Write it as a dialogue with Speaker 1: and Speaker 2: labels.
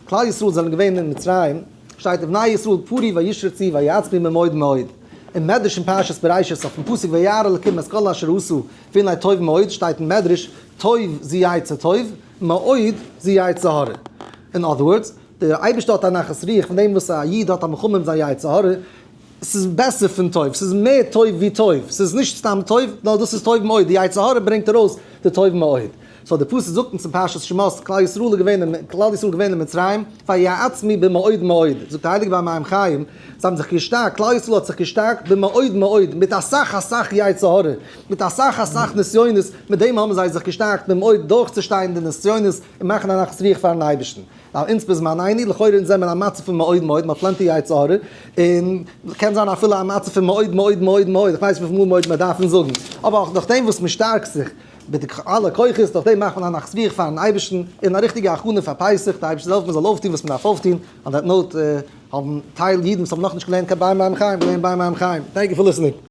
Speaker 1: כלל ישראל זענען געווען אין מצרים, שטייט ובני ישראל פרו וישרצו ויעצמו במאוד מאוד. אין מדרש אין פרשת בראשית אויפן פסוק וירא אלקים את כל אשר עשה והנה טוב מאוד שטייט אין מדרש טוב זו יצר טוב מאוד זו יצר הרע. אין other words, דער אייבערשטער האט א נחת רוח פון דעם וואס א איד האט א מלחמה מיט זיין יצר הרע, ס'איז בעסער פון טוב, ס'איז מער טוב ווי טוב, ס'איז נישט סתם טוב, נאר דאס איז טוב מאוד, די יצר הרע ברענגט ארויס די טוב מאוד. so די פסוק זאגט אונז אין פרשת שמות, כלל ישראל איז געווען אין, כלל ישראל איז געווען אין מצרים, ויעצמו במאוד מאוד, זאגט די הייליגע באר מים חיים, זיי האבן זיך געשטארקט, כלל ישראל האט זיך געשטארקט במאוד מאוד, מיט אסאך אסאך יצר הרע, מיט אסאך אסאך נסיונות, מיט דעם האבן זיי זיך געשטארקט במאוד דורכצושטיין די נסיונות און מאכן א נחת רוח פארן אייבערשטן. ווייל אונז בזמנינו, לכאורה אונז זעמיר א מצב פון מאוד מאוד, מ'האט plenty יצר הרע, און קען זיין אפילו א מצב פון מאוד מאוד מאוד מאוד, איך ווייס נישט וויפיל מאל מאוד מיר דארפן זאגן, אבער אויך נאכדעם וואס מ'שטארקט זיך מיט די אלע כוחות, נאכדעם מאכט מען א נחת רוח פארן אייבערשטן, און א ריכטיגע הכנה פאר פסח, די אייבערשטער זאל העלפן מ'זאל אויפטון וואס מ'דארף אויפטון, on that note האבן טייל אידן וואס האבן נאכנישט געלערנט קיין באר מים חיים געלערנט באר מים חיים, thank you for listening.